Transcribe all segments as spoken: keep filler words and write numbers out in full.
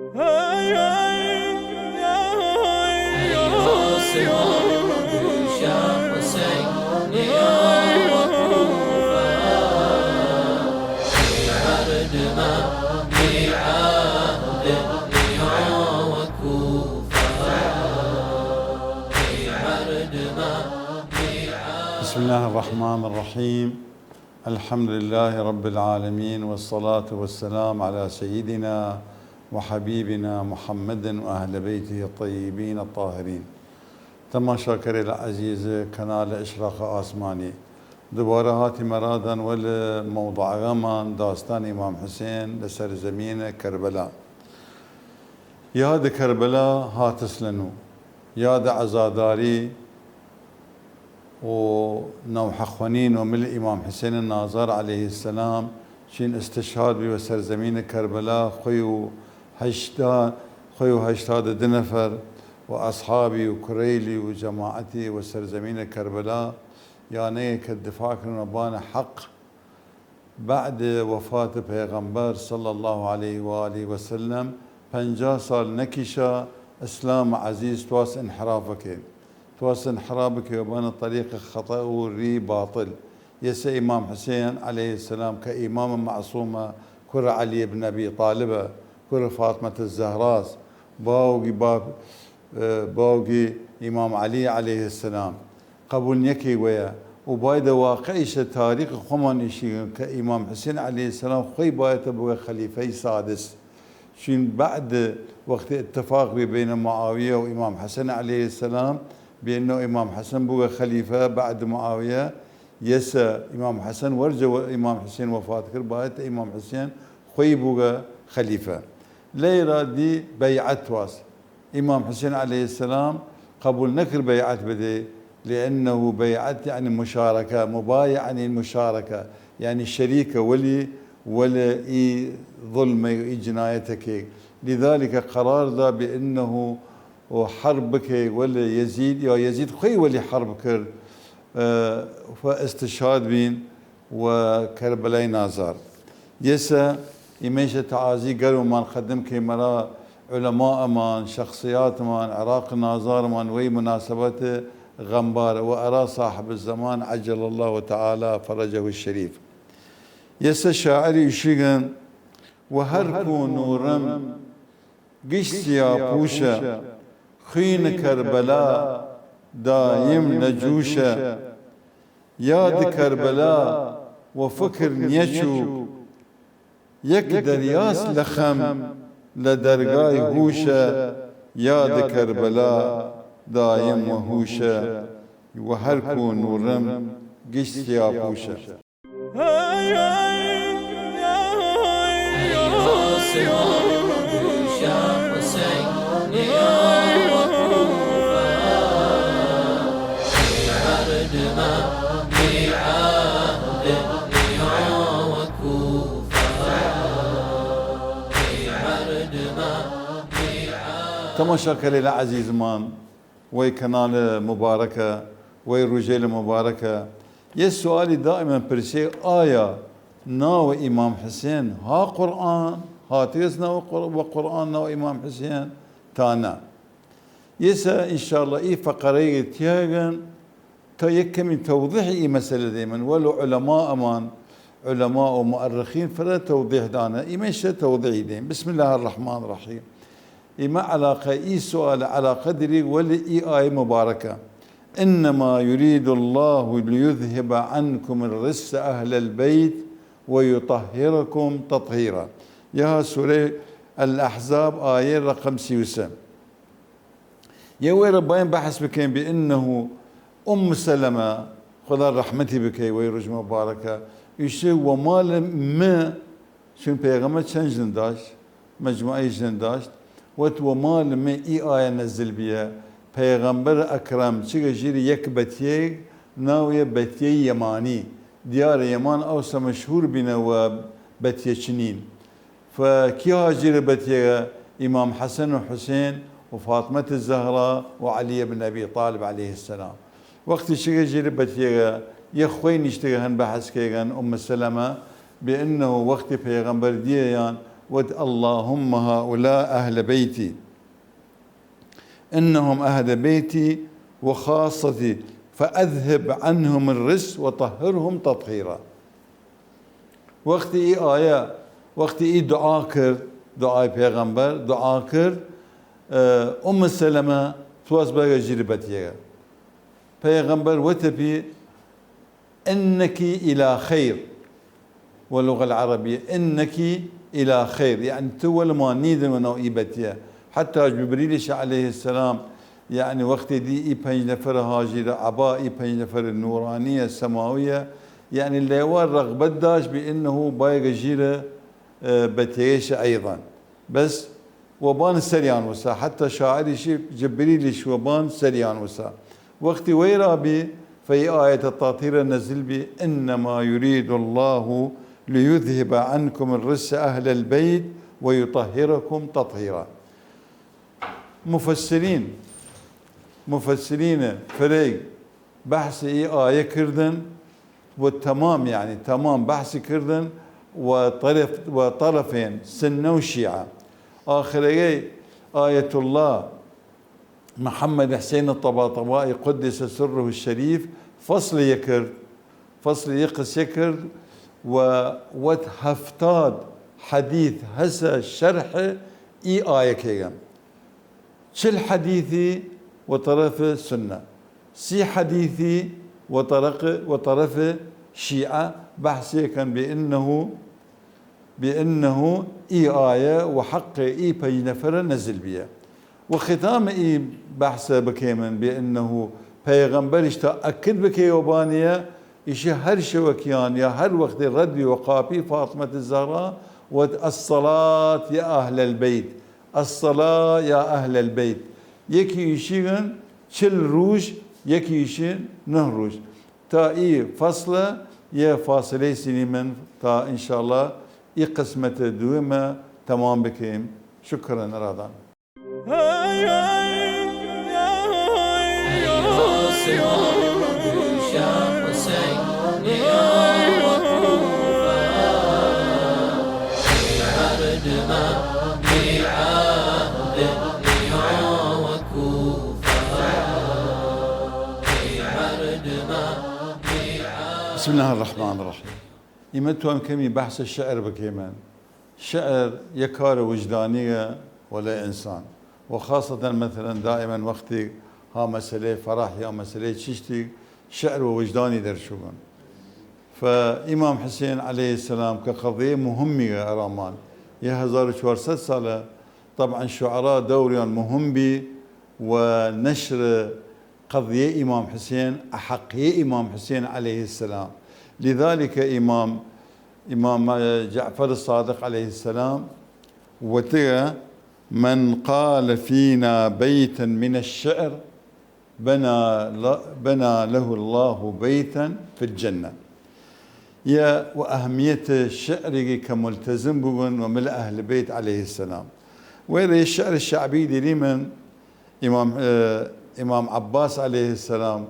بسم الله الرحمن الرحيم. الحمد لله رب العالمين، والصلاة والسلام على سيدنا وحبيبنا محمد وأهل بيته الطيبين الطاهرين. تماشاکەرێل عەزیز کەنال ئشراق ئاسمانی، دوبارە هاتیمە رادان وەل مەوضوعەگەمان داستان ئیمام حسێن لە سەرزەمین کەربەلا. یاد کەربەلا هاتسلە نوو، یاد عەزاداری و نەوحە خوەنین و مل ئیمام حسێن نازار علیه السلام، چین استشهاد بی وە سەرزەمین کەربەلا، خوەی و هەشتا، خوەی و هەشتاد دو نەفەر و ئەصحابی و کورەیلی و جەماعەتی وە سەرزەمین کەربەلا، یانەیە کە دفاع کردن وە بان حەق. بعد وفات پێغەمبەر صلی الله علیه و آله و سلم، پەنجا سال نەکیشا ئسلام عەزیز تواس انحراف بکەی، تواس انحراف بکەی و بان طریق خطأ و ری باطل. یەسە ئیمام حسین علیه السلام کە ئیمام معصومە، کور علی ابن ابی طالبە، کور فاطمة الزهراس، باوگی با-، باوگی ئیمام علی علیه السلام. قەبول نیەکەی وەیە و بایدە واقعیشە تاریخ خوەمان ئیشیگن کە ئیمام حسین علیه السلام خوەی بایەتە بوگە خەلیفەی سادس. چین بعد وەختی اتفاق بی بین معاویە و ئیمام حسن علیه السلام، بینە ئیمام حسن بوگە خەلیفە بعد معاویە، یەسە ئیمام حسن وەرجە وە ئیمام حسین وەفات کرد، بایەتە ئیمام حسین خوەی بوگە خەلیفە. لەیرا دی بەیعەت واس. ئیمام حسین علیه السلام قەبول نەکرد بەیعەت بدەی، لأنه بەیعەت یەعنی مشارکە، مبایع یەعنی مشارکە، یەعنی شەریکە وەلی، وەل ئی ظلمەی و ئی جنایەتەکەی. لذلك قەرار دا بأنه و حەرب بکەی وەل یەزید، یا یەزید خوەی وەلی حەرب کرد، ئە، و استشهاد بین و کەربەلای نازار. یەسە ئیمەیشە تەعازی گەرممان قەدم کەیمە ئەرا علەمائەمان، شەخسیاتمان، عراق نازارمان وەی مناسبەت غەمبارە و ئەرا صاحب الزمان عجل الله تعالی فرجه الشریف. یەسە شاعری ئیشیگن و هەر کو نووڕم گشت سیاپووشە، خوین کەربەلا دایم لە جووشە. یاد کەربەلا وە فکر نیەچوو، یەک دەریاس لە خەم لە دەرگای هووشە. یاد کەربەلا دایم وە هووشە، وە هەر کو نووڕم گشت سیاپووشە. تەماشاکەرەیل عەزیزمان، وەی کەنال مبارەکە، وەی رووژەیل مبارەکە، یە سوالی دائما پرسێ، ئایا ناو ئیمام حسێن ها قورئان، هاتێس ناو قور-، وە قورئان ناو ئیمام حسێن تا نە؟ یەسە ان شاء الله ئی فەقەرەیگ تیاگن تا یەک کەمی تەوضیح ئی مەسەلە دەیمن، وەلو علەمائەمان، علەما و مؤرخین فرە تەوضیح دانە، ئیمەیشە تەوضیح دەیم. بسم الله الرحمن الرحیم. ئیمە عەلاقە ئی سوالە عەلاقە دریگ وەل ئی ئایەی مبارەکە: إنما يريد الله ليذهب عنكم الرجس أهل البيت ويطهركم تطهيرا. یە سورەی الاحزاب، ئایەی رەقەم سی و سێ. یە وەیرە بایم بەحس بکەیم بأنه ئوم سەلەمە، خودا رەحمەتی بکەی وەی رووژ مبارەکە، ئیشە وە مال م، چون پەیغەمبەر چەن ژن داشت، مجموعەی ژن داشت، وەت وە مال م ئی ئایە نەزل بیە، پەیغەمبەر ئەکرەم چگە ژیر یەک بەتیەیگ ناویە بەتیەی یەمانی، دیارە یەمان ئەوسە مەشهور بینە وە بەتیە چنین. فە کی هاژیرە بەتیەگە؟ ئیمام حەسەن و حوسێن و فاطمەت زەهرا و عەلی بن ئەبی طالب علیه السلام. وەختی چگە ژیر بەتیەگە، یە خوەی نیشتگە هەن بەحس کەیگەن ئوم سەلەمە، بأنه وەختی پەیغەمبەر دیەیان وت: اللهم هؤلاء أهل بيتي، إنهم أهل بيتي وخاصتي، فأذهب عنهم الرجس وطهرهم تطهيرا. وەختی ئی ئاە، وەختی ئی دوعا کرد، دوعای پێغەمبەر، دوعا کرد، ئە، ئوم سەلەمە تواس بەگە ژیر بەتیەگە. پێغەمبەر وتە پی: إنك إلى خير. واللغة العربية: إنك إلى خير، یەعنی تو وەل ما نیدن وەناو ئی بەتیە. حتی جبریلیش علیه السلام، یەعنی وەختی دی ئی پەنج نەفەرە هاژیرە عەبا، ئی پەنج نەفەرە نورانیە، سەماویە، یەعنی لەیوا رەغبەت داشت بی ئنه بایگە ژیرە، ئە، بەتیەیش ئەیضا. بەس وەبان سەریان وسا، حتی شاعریشی جبریلیش وەبان سەریان وسا. وەختی وەیرا بی، فەی ئایەتە تاتیرە نەزل بی: إنما يريد الله ليذهب عنكم الرجس أهل البيت ويطهركم تطهيرا. مفسرین، مفسرین فرەیگ بەحس ئی ئایە کردن، و تەمام، یەعنی تەمام بەحسی کردن و طرف، و طرفین، سنە و شیعە. ئاخرەگەی ئایەتوڵڵا محمد حسین طباطبائی قدس سره الشريف فەسڵ یە کرد، فەسڵ یە قسە کرد و وەت هەفتاد حەدیث هەسە شەرح ئی ئایە کەیگەن. چل حەدیثی وە طرف سنە، سی حەدیثی وە طرق، وە طرف شیعە بەحسێ کەن بی ئنه، بی ئنه ئی ئایە وە حەق ئی پەنج نەفەرە نەزل بیە. وە ختام ئی بەحسە بکەیمن بی ئنه پەیغەمبەریش تا ئەکد بکەی وەبانیە، ئیشی هەر شەوەکیان یا هەر وەختی رەد بی وە قاپی فاطمەت زەهرا وەت: الصلاة يا أهل البيت، الصلاة يا أهل البيت. یەکی ئیشیگن چل رووژ، یەکی ئیشی نه رووژ. تا ئی فەسڵە یە فاسلەی سینیمن تا انشاءاللە ئی قسمەت دویمە تەمام بکەیم. شکرا ئرادان. بسم الله الرحمن الرحيم. ئیمە توام کەمی بەحس شعر بکەیمن. شعر یە کار وجدانیە وەلای ئنسان. و خاصەتەن مەسەلەن دائما وەختیگ ها مەسەلەی فەرح یا مەسەلەی چشتیگ، شعر وە وجدانی دەرچووگن. فە ئیمام حسین علیه السلام کە قەضیە مهمیگە ئەرامان، یە هەزار و چوار سەد سالە، طبعا شعرا دەوریان مهم بی و نشر قضیە ئیمام حسین، ئە حەقیە ئیمام حسین علیه السلام. لذلك ئیمام، ئیمام جعفر صادق علیه السلام وتگە: من قال فينا بيتا من الشعر بنى ل-، بنى له الله بيتا في الجنة. یە وە ئەهمیەت شعریگی کە ملتزم بوون وە مل ئەهل بیت علیه السلام. وەیرە شعر شعبی دیریمن، ئیمام، ئە، ئیمام عباس علیه السلام،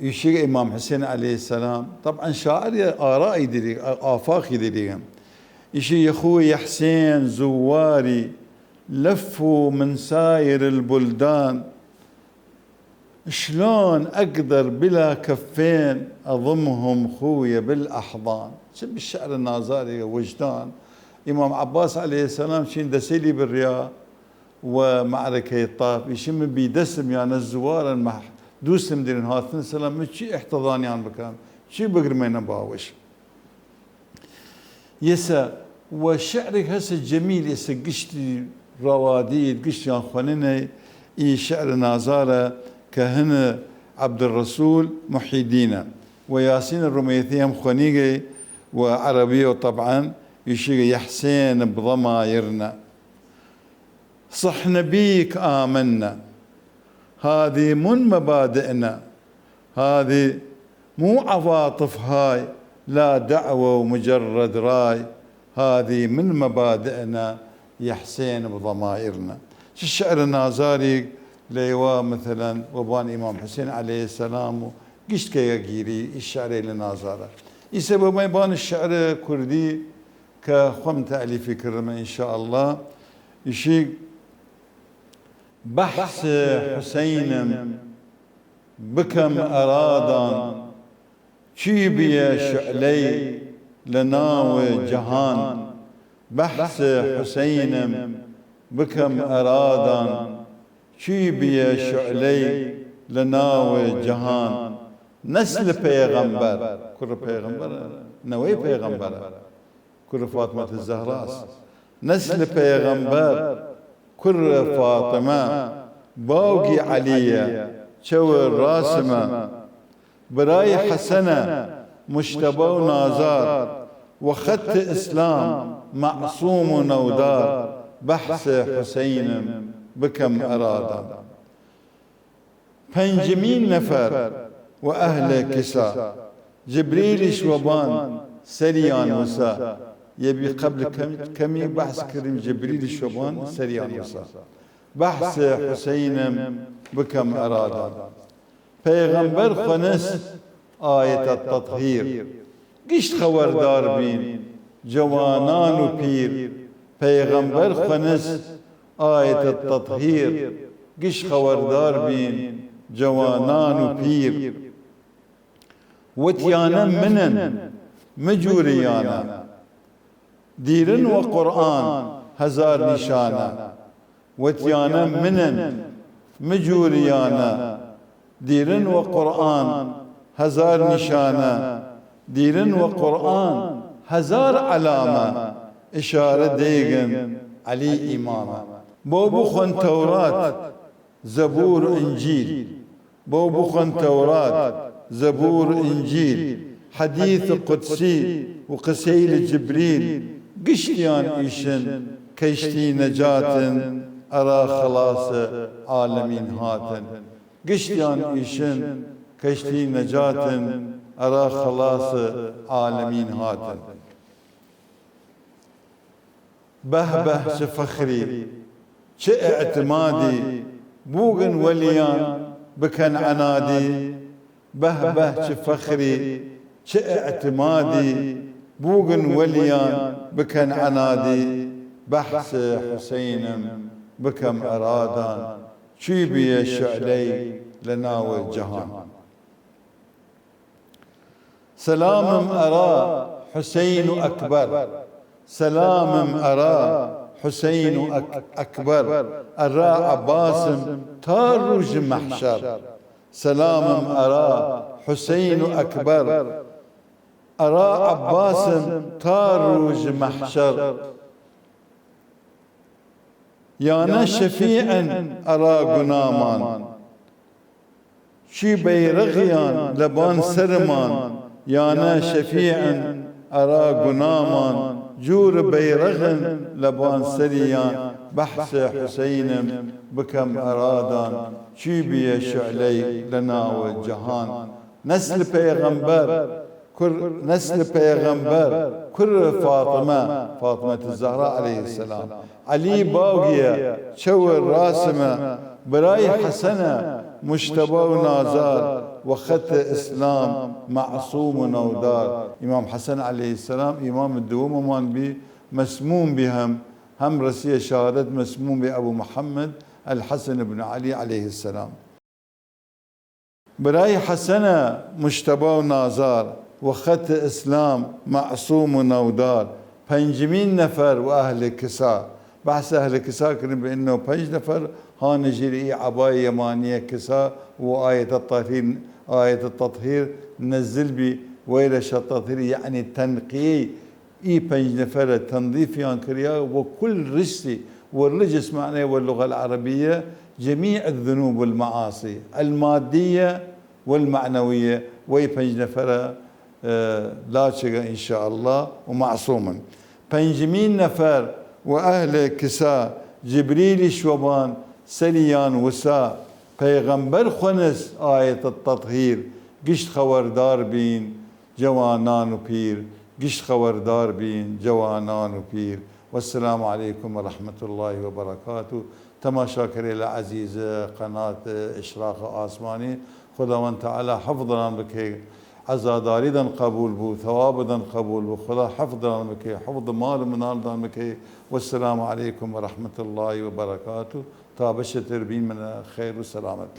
ئیشیگ ئیمام حسین علیه السلام، طبعا شاعر یە ئارائی دیریگ، ئافاقی دیریگن. ئیشی: يا خوي يا حسين زواري لفوا من ساير البلدان، شلون أقدر بلا كفين أضمهم خوي بالأحضان؟ چ بی شعر نازاری وجدان. ئیمام عباس علیه السلام چین دەسەیلی بریا وە معرکەی طاف، ئیشی من بی دەسم یانە زوارن مح-، دوستم دیرن هاتن سلام، من چی احتضانیان بکەم؟ چی بگرمەینە باوش؟ یەسە وە شعرێگ هەسە جەمیل، یەسە گشتی ڕەوادید، گشتیان خوەننەی ئی شعر نازارە کە هن عەبدولڕەسول محیدینە و یاسین ڕومێتی هەم خوەنیگەی و عەرەبیە و طبعا ئیشیگە: يا حسين بضمايرنا صحن بيك آمنا، هذه من مبادئنا، هذه مو عواطف هاي، لا دعوة ومجرد راي، هذه من مبادئنا يا حسين بضمائرنا. چ شعر نازاریگ لەیوا مثلا وەبان ئیمام حسین علیه السلام و گشت کەیگە گیری ئی شعرەیلە نازارە. ئی سەبەبەی بان شعر کوردی کە خوەم تەئلیفی کردمە، ان شاء الله. ئیشی بەحس حسینم بکەم ئەرادان، چی بیە شعلەی لە ناو جەهان. بەحس حسینم بکەم ئەرادان، چی بیە شعلەی لە ناو جەهان. نەسل پەیغەمبەر، کوڕ پەیغەمبەر، نەوەی پەیغەمبەر، کوڕ فاتمەت زەهراس. نەسل پەیغەمبەر، کوڕ فاتمە، باوگی عەلیە، چەو راسمە، برای حەسەنە، مشتەبا و نازار، و خەت ئسلام مەعسوم و نەودار. بەحس حسینم بکەم ئەرادان. پەنجمین نەفەر و ئەهل کسا، جبریلیش وەبان سەریان وسا. یە بی قەبل کەم-، کەمی بەحس کردیم، جبریلیش وەبان سەریان وسا. بەحس حسینم بکەم ئەرادان. پەیغەمبەر خوەنس ئایەتە تەطهیر، گشت خەوەردار بین جەوانان و پیر. پەیغەمبەر خوەنس ئایەتە تەطهیر، گشت خەوەردار بین جەوانان و پیر. وتیانە منن، مجووریانە، دیرن وە قورئان هەزار نیشانە. وتیانە منن، مجووریانە، دیرن وە قورئان هەزار نیشانە، دیرن وە قورئان هەزار عەلامە، ئشارە دەیگن عەلی ئیمامە. بەو بخوەن تەورات، زەبور، ئنجیل، بەو بخوەن تەورات، زەبور، ئنجیل، حەدیث قودسی و قسەیل جبریل، گشتیان ئیشن کەیشتی نەجاتن، ئەرا خەڵاس عالەمین هاتن. گشتیان ئیشن کەیشتی نەجاتن، ئەرا خەڵاس عالەمین هاتن. بەه بەه چ فەخری، چ ئعتمادی، بووگن وەلیان بکەن عەنادی. بەه بەه چ فەخری، چ ئعتمادی، بووگن وەلیان بکەن عەنادی. بەحس حسینم بکەم ئەرادان، چوی بیە شعلەی لە ناو جەهان. سەلامم ئەرا حسین و ئەکبەر، سەلامم ئەرا حسین و ئەک-، ئەکبەر، ئەرا عەباسم تا رووژ مەحشەر. سەلامم ئەرا حسین و ئەکبەر، ئەرا عەباسم تا رووژ مەحشەر. یانە شەفیعن ئەرا گونامان، چی بەیرەغیان لەبان سەرمان. یانە شەفیعن ئەرا گونامان، جوور بەیرەغن لەبان سەریان. بەحس حسینم بکەم ئەرادان، چی بیە شعلەی لە ناو جەهان. نەسل پەیغەمبەر، کوڕ، نەسل پەیغەمبەر، کوڕ فاطمە، فاطمەت زەهرا علیه السلام. عەلی باوگیە، چەو راسمە، برای حەسەنە، مشتەبا و نازار، و خەت ئسلام مەعسوم و نەودار. ئیمام حەسەن علیه السلام ئیمام دووممان بی، مسموم بی، هەم، هەم رەسیە شەهادەت، مسموم بی، ابو محمد الحسن بن علی علیه السلام. برای حەسەنە، مشتەبا و نازار، و خەت ئسلام مەعسوم و نەودار. پەنجمین نەفەر و ئەهل کسا. بەحس ئەهل کسا کردن بە انه پەنج نەفەر هانە ژیر ئی عەبای یەمانیە کسا و ئایەتە تەطهیر، ئایەتە تەطهیر نەزل بی، وەیرە شە تەطهیر، یەعنی تەنقیەی ئی پەنج نەفەرە تەنظیفیان کریا و کل رجسی، و رجس مەعنەی وە لغە العەرەبیە جمیع الذنوب والمعاصی المادیە والمعنویە، وەی پەنج نەفەرە، ئە، لاچگە ان شاء الله و مەعسومن. پەنجمین نەفەر و ئەهل کسا، جبریلیش وەبان سەریان وسا، پەیغەمبەر خوەنس ئایەت تەطهیر، گشت خەوەردار بین، جەوانان و پیر، گشت خەوەردار بین، جەوانان و پیر. والسلام علیکم و رحمة الله و برکاته. تەماشاکەرەیل عەزیز قەنات اشراق ئاسمانی، خوداوەند تعالی حەفزان بکەیگ. عزاداریدان قبول بو، ثوابدان قبول بو. خدا حفظدان بکەی، حفظ مال و منالدان بکەی. والسلام علیکم و رحمة الله و برکاته. تا بەشێ تر بینمنە خیر و سلامت.